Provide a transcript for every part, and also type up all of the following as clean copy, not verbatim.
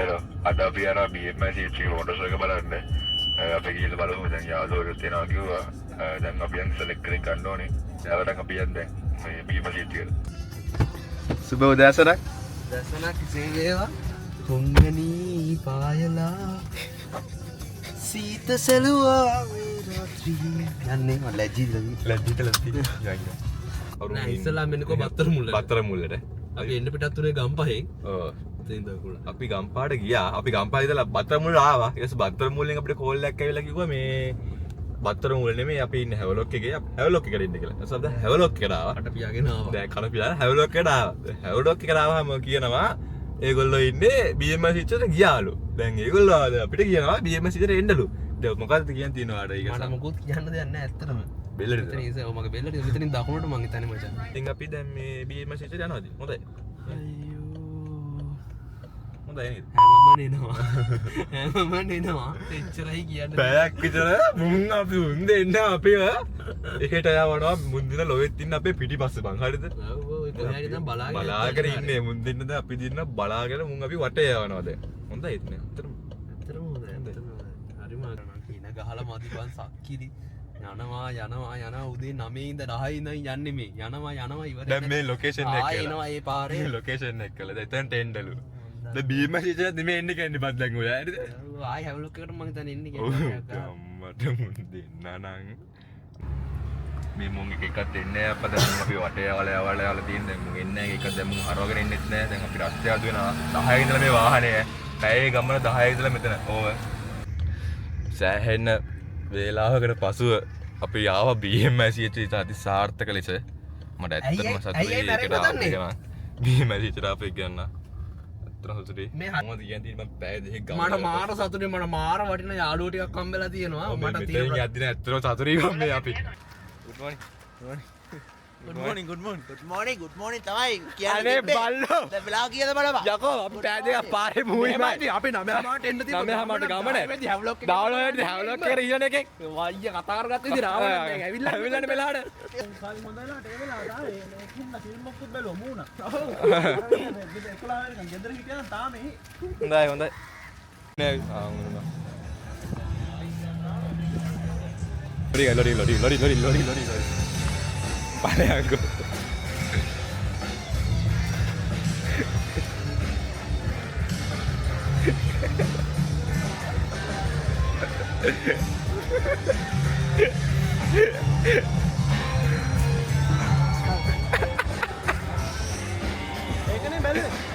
Hello, අද අපි යනවා BMI C3 motors එක බලන්න. අපි ගිහිල්ලා බලමු. දැන් යාළුවෝ තියෙනවා කිව්වා. දැන් අපි යන් සෙලෙක්ට් කරගෙන ගන්න ඕනේ. දැන් අපි යන් දැන් මේ BMI C3 එකට. සුබ උදෑසනක්. දසනක් කෙසේ වේවා. තුන්ගනී පායලා සීත සැලුවා මේ රාත්‍රියේ. යන්නේ මම ලැජ්ජිද ලැජ්ජිත ලැජ්ජි. යන්. නෑ, ඉස්සෙල්ලා මෙන්නකෝ බත්තර මුල්ලට. බත්තර මුල්ලට. අපි එන්න පිටත් උනේ ගම්පහෙන්. ඔව්. ඉතින් දකුණ. අපි ගම්පාට ගියා. අපි ගම්පාට ඉඳලා බත්තර මුල්ලට ආවා. ඊට පස්සේ බත්තර මුල්ලෙන් අපිට කෝල් එකක් ඇවිල්ලා කිව්වා මේ බත්තර මුල්ල නෙමෙයි අපි ඉන්නේ හැවලොක් එකේ. හැවලොක් එකට ඉන්න කියලා. ඊට පස්සේ අපි හැවලොක් එකට ආවා. කට පියාගෙන ආවා. දැන් කන පියාගෙන හැවලොක් එකට ආවා. හැවලොක් එකට ආවම කියනවා ඒගොල්ලෝ ඉන්නේ BMI එකට ගියාලු. දැන් ඒගොල්ලෝ ආවද අපිට කියනවා BMI එකට එන්නලු. දැන් මොකද්ද කියන්න තියෙනවා අර ඒක මට මොකුත් කියන්න දෙයක් නෑ ඇත්තටම. බෙල්ලට මෙතන ඉතින් ඔව් මගේ බෙල්ලට මෙතනින් දකුණට මං හිතන්නේ මචං. ඉතින් අපි දැන් මේ BMI එකට යනවා ඉතින්. හොඳයි. අයියෝ. හොඳයි නේද? හැමම එනවා. හැමම එනවා. එච්චරයි කියන්න. පැයක් විතර මුන් අපි මුන් දෙන්න අපිව එහෙට යවනවා. මුන් දෙන්න ලොවෙත් ඉන්න අපේ පිටිපස්සේ බං. හරිද? ඔව් ඔව් ඒ කොහේ හරි දැන් බලාගෙන බලාගෙන ඉන්නේ මුන් දෙන්න දැන් අපි දෙන්න බලාගෙන මුන් අපි වටේ යවනවා දැන්. හොඳයි ඉතින්. ඇත්තටම ඇත්තටම හොඳයි. ඇත්තටම හොඳයි. හරිම කින ගහලා මදි බං සක්කිලි. යනවා යනවා යනවා උදේ 9 ඉඳන් 10 ඉඳන් යන්නේ මේ. යනවා යනවා ඉවරයි. දැන් මේ ලොකේෂන් එක ආයෙ කියලා. එනවා ඒ පාරේ. මේ ලොකේෂන් එක කළා. දැන් එතනට එන්නලු. දැන් BMI එකට නෙමෙයි එන්නේ කියන්නේ බං දැන් ඔය හරිද? ඔව්, ආයෙ හැවලොක් එකට මං හිතන්නේ එන්නේ ඔව් කියලා. අම්මට මුන් දෙන්න නම් මේ මුන් එක එකක් දෙන්නේ නෑ අප්පා. දැන් මුන් අපි වටේ යවලා යවලා යවලා තියෙන දැන් මුන් එන්නේ නෑ. එකක් දැන් මුන් හරවගෙන එන්නෙත් නෑ. දැන් අපි රස්තියාදු වෙනවා 10 ඉඳලා මේ වාහනය පැයේ ගමන 10 ඉඳලා මෙතන. ඕව සෑහෙන වේලාවකට පසුව අපි ආවා BMI C3 ඉතින් අති සාර්ථක ලෙස. මට ඇත්තටම ඇයි සතුටුයි ඇයි ඒකට මැරෙන්න ආපු දන්නේ? එක මං. BMI C3 ආපු එක ගන්න ඇත්තටම සතුටුයි. මේ මොකද කියන්න තියෙන්නේ මං පැය දෙකක් ගමන මට කරලා. මාර සතුටුයි. මට මාර වටින යාළුවෝ ටිකක් හම්බෙලා තියෙනවා. ඔව්, මේ මට මෙතනින් තියෙන යද්දි නෑ ඇත්තටම සතුටුයි මං මේ අපි. Good morning. Good morning, good morning. Good morning, good morning තමයි කියන්න අනේ තිබ්බේ. බල්ලෝ. දැන් වෙලාව කීයද බලපන්. යකෝ අපි පැය දෙකක් පාරේ මූයි. අපි 9:00 එන්න තිබ්බ. 9:00 ගමන. හැවලොක් එකට. දවල් වලට හැවලොක් එකට ඊළඟ එකෙක්. අයියා කතා කරගත්ත ඉතින් ආවනේ දැන් ඇවිල්ලා ඇවිල්ලානේ වෙලාවට. හොඳයි හොඳයි. නෑ ආ හොඳයි. Lorry lorry lorry lorry lorry lorry lorry. ඵලයන්කෝ.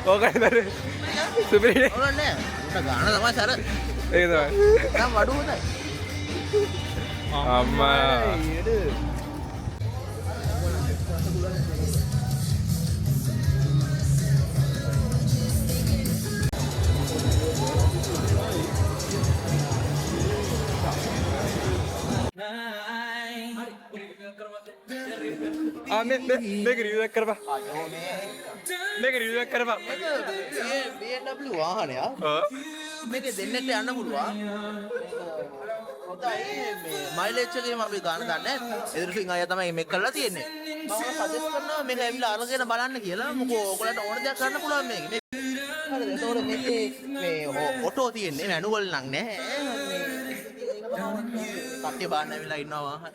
ඕකනේ බැලුවේ. සුපිරිනේ. ඕන නෑ. උන්ට ගාන තමයි සර. ඒක තමයි. දැන් වඩු හොඳයි. අම්මා. ආ මේ මේ මේක රිවිව් එකක් කරපන්. මේක රිවිව් එකක් කරපන්. BMW වාහනයක්. ඔව්. මේක දෙන්නෙක්ට යන්න පුළුවන්. හොඳයි මේ මයිලේජ් එකේම අපි ගාන දන්නේ නැහැ. එදිරිසිංහ අයියා තමයි මේක කරලා තියෙන්නේ. මම සජෙස්ට් කරනවා මේක ඇවිල්ලා අරගෙන බලන්න කියලා. මොකෝ ඔයගොල්ලන්ට ඕන දෙයක් කරන්න පුළුවන් මේකේ. මේ හරිද? එතකොට මේකේ මේ ඔටෝ තියෙන්නේ මැනුවල් නම් නෑ. කට්ටිය බාන්න ඇවිල්ලා ඉන්නවා වාහන.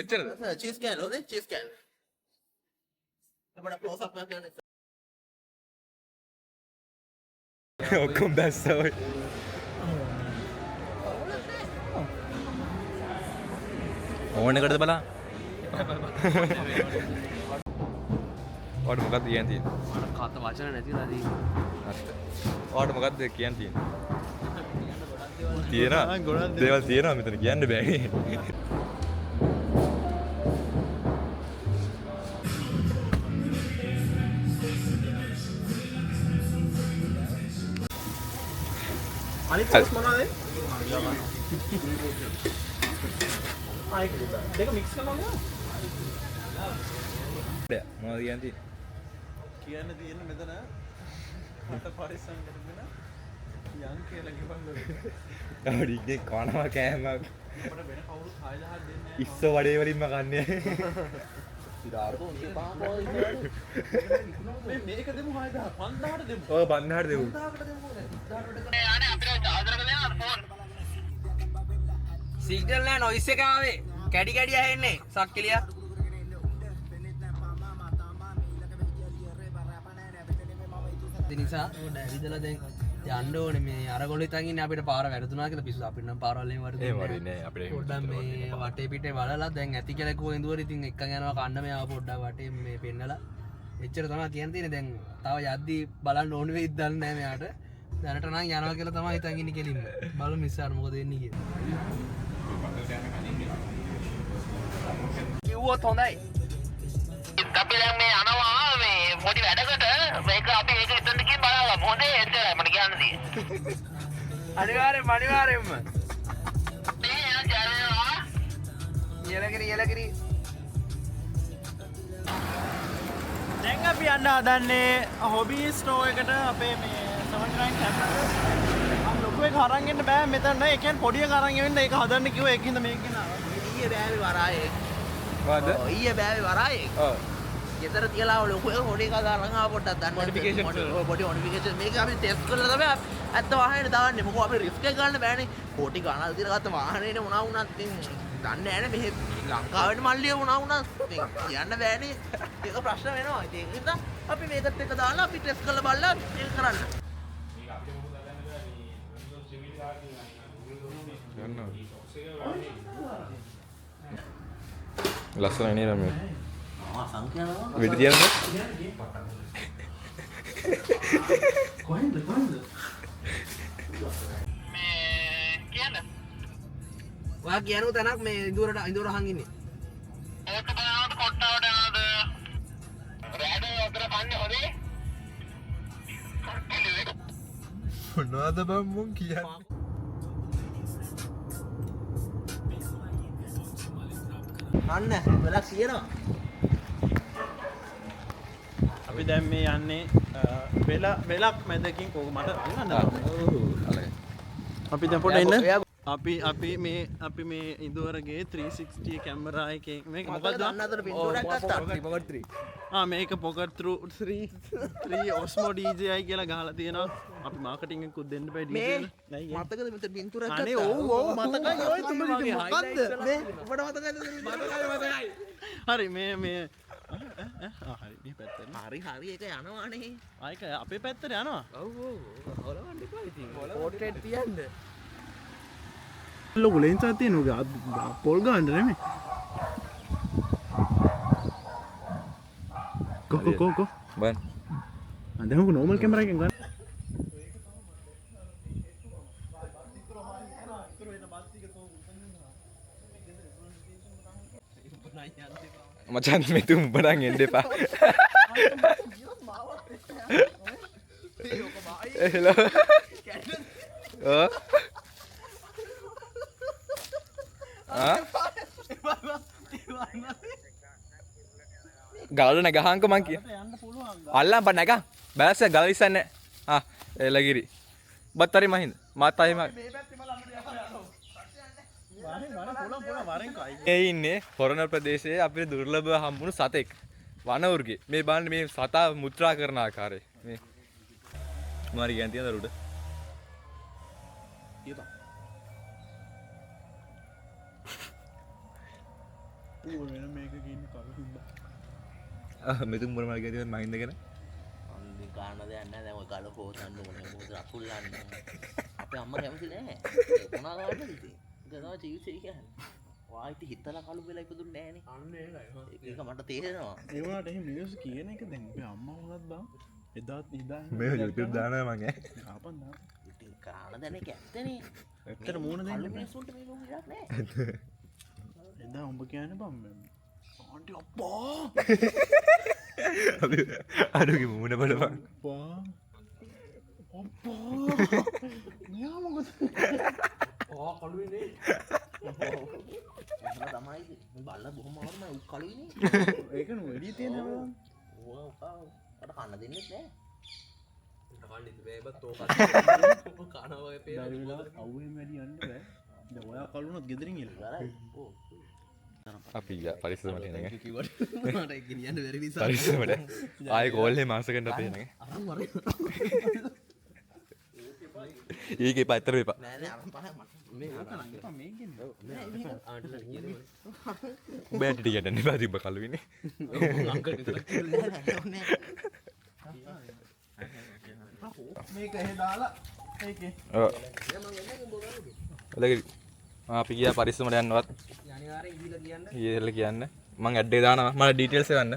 එච්චරද? චීස් can හොඳේ චීස් can. අපිට ක්ලෝස් අප් එකක් ගන්න. ඔක්කොම බැස්සා ඔය. ඕන එකටද බලන්න. ඔයාට මොකද්ද කියන්න තියෙන්නේ? මට කත වචන නැතිලා තියෙනවා. ඇත්ත. ඔයාට මොකද්ද කියන්න තියෙන්නේ? තියෙනවා. දේවල් තියෙනවා මෙතන කියන්න බෑ. අනිත් පොස් මොනවද? ආ ඒක දෙක මික්ස් කරනවා නේද? මොනවද කියන්න තියෙන්නේ? කියන්න තියෙන මෙතන මට පරිස්සම් කරගෙන යන් කියලා ගෙවල් වල. අවුඩිගේ කනවා කෑමක්. අපිට වෙන කවුරුත් 6000ක් දෙන්නේ නැහැ. ඉස්ස වඩේ වලින්ම කන්නේ. මේ මේක දෙමු 6000 5000ට දෙමු. ඔව් 5000ට දෙමු. සිග්නල් නෑ නොයිස් එක ආවේ. කැඩි කැඩි ඇහෙන්නේ සක්කිලියා. ඒ නිසා පොඩ්ඩක් ඇවිදලා දැන් යන්න ඕනේ. මේ අරගොල්ලෝ හිතන් ඉන්නේ අපිට පාර වැරදුනා කියලා. පිස්සු අපිට නම් පාරවල් එහෙම වැරදුනේ එහෙම නෑ. වරදින්නේ නෑ. අපිට එහෙම පොඩ්ඩක් මේ වටේ පිටේ බලලා දැන් ඇති කියලා කිව්ව ඉඳුවර ඉතින් එක්කන් යනවා කන්න මෙයාව පොඩ්ඩක් වටේ මේ පෙන්නලා. එච්චර තමයි කියන්න තියෙන්නේ. දැන් තව යද්දි බලන්න ඕන වෙයිද දන්නේ නෑ මෙයාට. දැනට නම් යනවා කියලා තමයි හිතන් ඉන්නේ කෙලින්ම. බලමු ඉස්සරහ මොකද වෙන්නේ කියලා. කිව්වොත් හොඳයි. අපි දැන් මේ යනවා මේ පොඩි වැඩකට. මේක අපි ඒක එතනට ගිහින් බලමු. හොඳේ එච්චරයි මට කියන්න තියෙන්නේ. අනිවාර්යෙන්ම අනිවාර්යෙන්ම. මේ යන ජරේවා. ඉලකිරි ඉලකිරි. දැන් අපි යන්න හදන්නේ හොබි ස්ටෝර් එකට. අපේ මේ 79 කැමරා එක. මම ලොකු එක අරන් එන්න බෑ මෙතන නෑ. ඒ කියන්නේ පොඩි එක අරන් එන්න ඒක හදන්න කිව්වා. ඒකින්ද මේක ගෙනාවා. ඊයේ බෑවේ වරායේ. මොකද්ද? ඔව් ඊයේ බෑවේ වරායේ. ඔව්. ගෙදර තියලා ආව ලොකු එක පොඩි එකක් අරන් ආවා පොඩ්ඩක් දන්නේ. Modifications වල. ඔව් පොඩි මොඩිෆිකේෂන්. මේක අපි ටෙස්ට් කරලා තමයි ඇත්ත වාහනේ දාන්නේ. මොකෝ අපි රිස්ක් එක ගන්න බෑනේ. කෝටි ගණන් දීලා ගත්ත වාහනේනේ මොනවා වුණත් ඉතින් දන්නේ නෑනේ. මෙහෙ ලංකාවේ මල්ලිය මොනවා වුණත් ඉතින් කියන්න බෑනේ. ඒක ප්‍රශ්න වෙනවා. ඉතින් ඒක හින්දා අපි මේකත් එක්ක දාලා අපි ටෙස්ට් කරලා බලලා ඒක කරන්න. ලස්සනයි නේද මේ? ආ සංඛ්‍යාව වෙඩි තියන්නද? කොහෙන්ද කොහෙන්ද? මේ කියන්න. ඔයා කියනු තැනක් මේ ඉඳුරට ඉඳුර අහන් ඉන්නේ. ඕක බලනකොට කොට්ටාවට යනවද? රෑට වතුර කන්නේ හොඳේ? මොනවද බං මුන් කියන්නේ? අන්න වෙලක් තියෙනවා. අපි දැන් මේ යන්නේ වෙල වෙලක් මැදකින්. කොහොම මට අල්ලන්න බෑ. අපි දැන් පොඩ්ඩක් ඉන්න. අපි අපි මේ අපි මේ ඉඳුවරගේ 360 කැමරා එකෙන් මේක මොකද්ද? අන්න අතර පින්තූරයක් ගත්තා. පොකට් 3. ආ මේක පොකට් through 3 3 Osmo DJI කියලා ගහලා තියෙනවා. අපි මාකටිං එකකුත් දෙන්න බෑ DJ මේ වල. නෑ ඊයේ. මතකද මෙතන පින්තූරයක් ගත්තා? අනේ ඔව් ඔව් මතකයි. ඔය තුඹ ඉතින් මොකද්ද? මේ ඔබට මතකයිද? මතකයි මතකයි. හරි මේ මේ ආ හරි මේ පැත්තට. හරි හරි ඒක යනවානේ. ආ ඒක අපේ පැත්තට යනවා. ඔව් ඔව් හොලවන්න එපා ඉතින්. පෝට්‍රේට් තියන්න. ලොකු ලෙන්ස් එකක් තියෙන උගේ පොල් ගන්න නෙමෙයි. කෝ කෝ කෝ කෝ. බලන්න. ආ දැන් උක නෝමල් කැමරා එකෙන් ගන්න. මචං මෙතුම් උඹ නම් එන්න එපා. හෙලෝ. ඔව්. ආ? ගලන නැගහන්කෝ මං කිය. අල්ලන් බං නැගන්. බැලස්ස ගල ඉස්සන්නේ. ආ එලගිරි. බත් හරි මහින්ද. මාත් ආයෙම මේ ඉන්නේ හොරණ ප්‍රදේශයේ අපිට දුර්ලභව හම්බුණු සතෙක්. වනවුර්ගේ. මේ බලන්න මේ සතා මුත්‍රා කරන ආකාරය. මේ මොනවාරි කියන්න තියෙනවද උඩ? කියපන්. ඌ වෙන මේක කියන්නේ කවුරුද? මෙතුන් මොන මාර්ගය තියෙනවද මහින්ද ගැන? අන්දි ගන්න දෙයක් නෑ. දැන් ඔය ගල හොදන්න ඕනේ. මොකද අසුල්ලන්න ඕනේ. අපේ අම්මා කැමති නෑ. මොනවා ගන්නද ඉතින්? ඒක තමයි ජීවිතේ කියන්නේ. ඔයා ඉතින් හිතලා කළු වෙලා ඉපදුන්නේ නෑනේ. අන්න ඒකයි. ඒක මට තේරෙනවා. ඒ වුණාට එහෙම මිනිස්සු කියන එක දැන් අපේ අම්මා වුණත් බං එදාත් එදා එහෙම මේ YouTube දානවා මං ඈ. ආපන් දාපන්. ඉතින් කාණ දැන එක ඇත්තනේ. ඇත්තට මූණ දෙන්න කළු බෑ. මිනිස්සුන්ට මේක විතරක් නෑ. එදා උඹ කියන්නේ බං මේ ආන්ටි අප්පා අපි අරුගේ මූණ බලපන්. අප්පා අප්පා මෙයා මොකද ඔයා කළුවේ නේ. එහෙම තමයි ඉතින්. මේ බල්ලා බොහොම අමාරුයි. උ කළුයිනේ. ඒක නු එළිය තියෙන හැමදාම. ඕවා උකා මට කන්න දෙන්නෙත් නෑ. කන්න ඉතින් බෑ බත් ඕක. කනවා වගේ පේනවා. බැරි වෙලාවත් අවුවෙන් වැඩි යන්න බෑ. දැන් ඔයා කළු වුණොත් ගෙදරින් එලා. ඉවරයි. ඔව්. අපි ගියා පරිස්සමට එන එක. කිව්වට මට ඒක ගෙනියන්න බැරි නිසා. පරිස්සමට. ආයේ කෝල් එකේ මාස ගන්න අපේ එන එක. අරන් වරේ. ඒක එපා ඇත්තටම එපා. නෑ නෑ අරන් පහක් මට. මේ ආන්ටිලා කියන්නේ උඹ ඇටි ටික යන්න එපා තිබ්බ කළුවිනේ. අංකල් විතරක් කියලා. නෑ නෑ ඕනේ. මේක එහෙ දාලා ඒකේ ඔව්. ඔලගේ අපි ගියා පරිස්සමට යන්නවත්. අනිවාර්යෙන් ගිහිල්ලා කියන්න. ගිහලා කියන්න. මං ඇඩ් එක දානවා. මට ඩීටේල්ස් එවන්න.